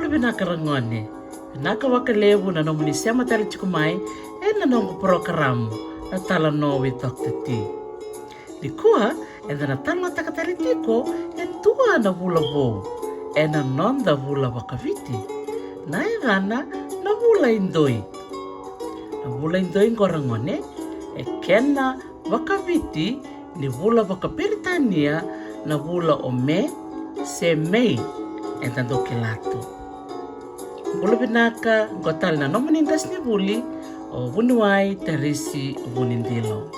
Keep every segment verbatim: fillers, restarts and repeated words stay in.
Vinaka ragone, vinaka vakalevu na nomuni sema tale tiko mai ena noqu porokaramu na Talanoa with Doctor T. Nikua, eda na talanoataka tale tiko e dua na vula vou ena noda vula vakaviti. Na yacana na vula i doi. Na vula i doi qo ragone, e kena vakaviti ni vula vakaperitania na vula o Me se Mei, eda dau kila tu. Bula vinaka, qo tale na nomuni qasenivuli o Vuniwai Tarisi Vunidilo.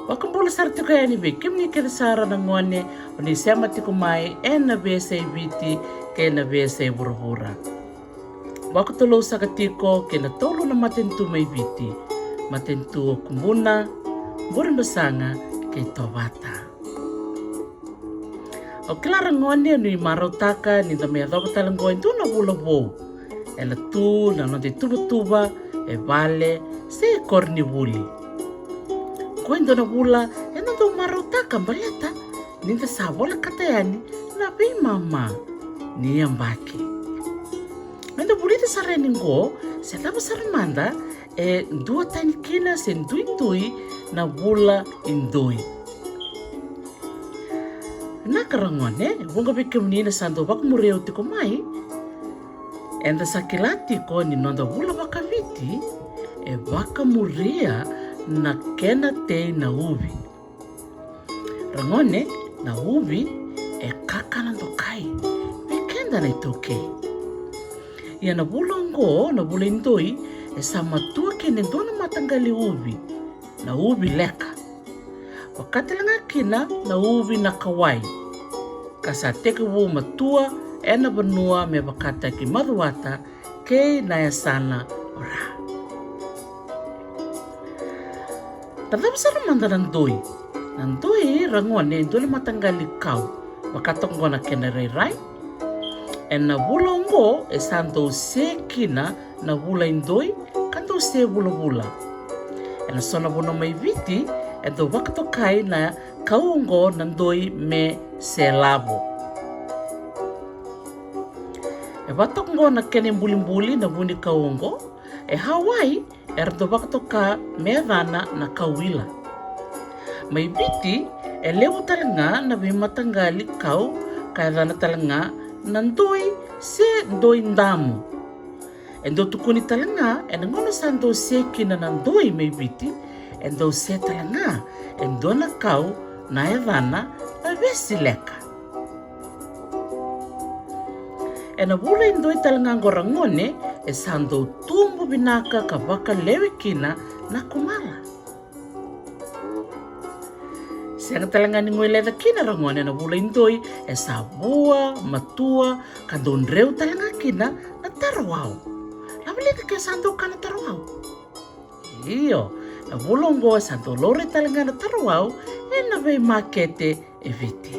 Vakabula sara tiko yani vei kemuni kece sara na gone o ni sema tiko mai ena veiyasai Viti kei na veiyasai vuravura. Vakatolou saka tiko kei na tolu na matanitu mai Viti, matanitu o Kubuna, Burebasaga kei Tovata. Au kila ragone ni marautaka ni da mai yacova tale qo e dua na vula vou. Ena tu na noda ituvatuva e vale se koronivuli. Qo e dua na vula eda dau marautaka baleta ni da sa volekata yani na veimama ni yabaki. Eda vulica sara yani qo se cava sara mada e duatani kina se duidui na vula i doi. Vinaka ragone, e vuqa vei kemuni na sa dau vakamuria au tiko mai. Eda sa kila tiko ni noda vula vakaviti e vakamuria na kena tei na uvi. Ragone, na uvi e kakana dokai vei keda na iTaukei. Ia na vula oqo, na vula i doi, e sa matua kina e dua na mataqali uvi, na uvi leka. Vaka tale ga kina na uvi na kawai, ka sa tekivu matua ena vanua me vakataki Macuata kei na yasana o Ra. Na cava sara mada na doi? Na doi ragone e dua na mataqali kau, vaka toka qo na kena rairai. Ena vula oqo e sa dau se kina na vula i doi ka dau se vulavula. Ena so na vanua mai Viti e dau vakatokai na kau oqo na doi me se lavo. E vaka toka qo na kena ibulibuli na vunikau oqo. E Hawaii era dau vakatoka me yacana na kauila. Mai Viti e levu tale ga na veimataqali kau ka yacana tale ga na doi se doi damu. E dau tukuni tale ga ena gauna sa dau se kina na doi mai Viti, e dau se tale ga e dua na kau na yacana na vesileka. Ena vula i doi tale ga qo ragone e sa dau tubu vinaka ka vakalewe kina na kumala. Sega tale ga ni guileca kina ragone, na vula i doi e sa vua, matua, ka dau dreu tale ga kina na tarawau. Lavaliga ke sa dau kana tarawau. Io, na vula oqo e sa dau laurai tale ga na tarawau ena veimakete e Viti.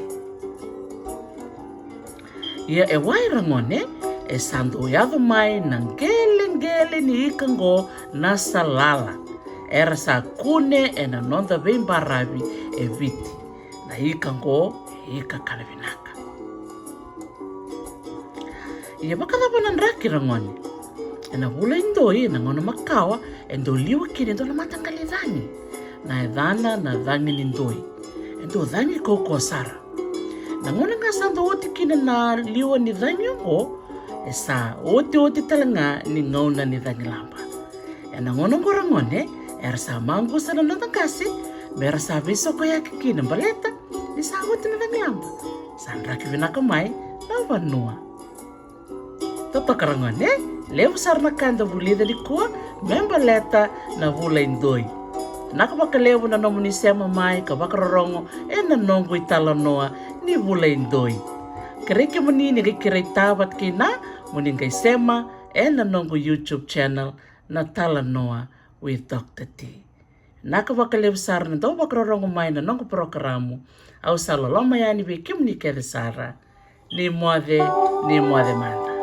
Ia e wai ragone, e sa dau yaco mai na qeleqele ni ika qo na salala. Era sa kune ena noda veibaravi e Viti. Na ika qo e ika kana vinaka. Ia vakacava na draki ragone? Ena vula i doi, ena gauna makawa, e dau liwa kina e dua na mataqali cagi. Na yacana na cagi ni doi. E dau cagi kaukaua sara. Na gauna ga sa dau oti kina na liwa ni cagi oqo, e sa otioti tale ga ni gauna ni cagilaba. Ena gauna oqo ragone, era sa maqusa na noda qase me ra sa veisokoyaki kina baleta ni sa oti na cagilaba. Sa draki vinaka mai na vanua. Totoka ragone, levu sara na ka eda vulica nikua me baleta na vula i doi. Vinaka vakalevu na nomuni sema mai ka vakarorogo ena noqu italanoa ni vula i doi. Kerei kemuni ni qai kerei tavata kei na mo ni qai sema ena noqu YouTube channel na Talanoa with Doctor T. Vinaka vakalevu sara na dau vakarorogo mai na noqu porokaramu. Au sa loloma yani vei kemuni kece sara. Ni moce, ni moce mada.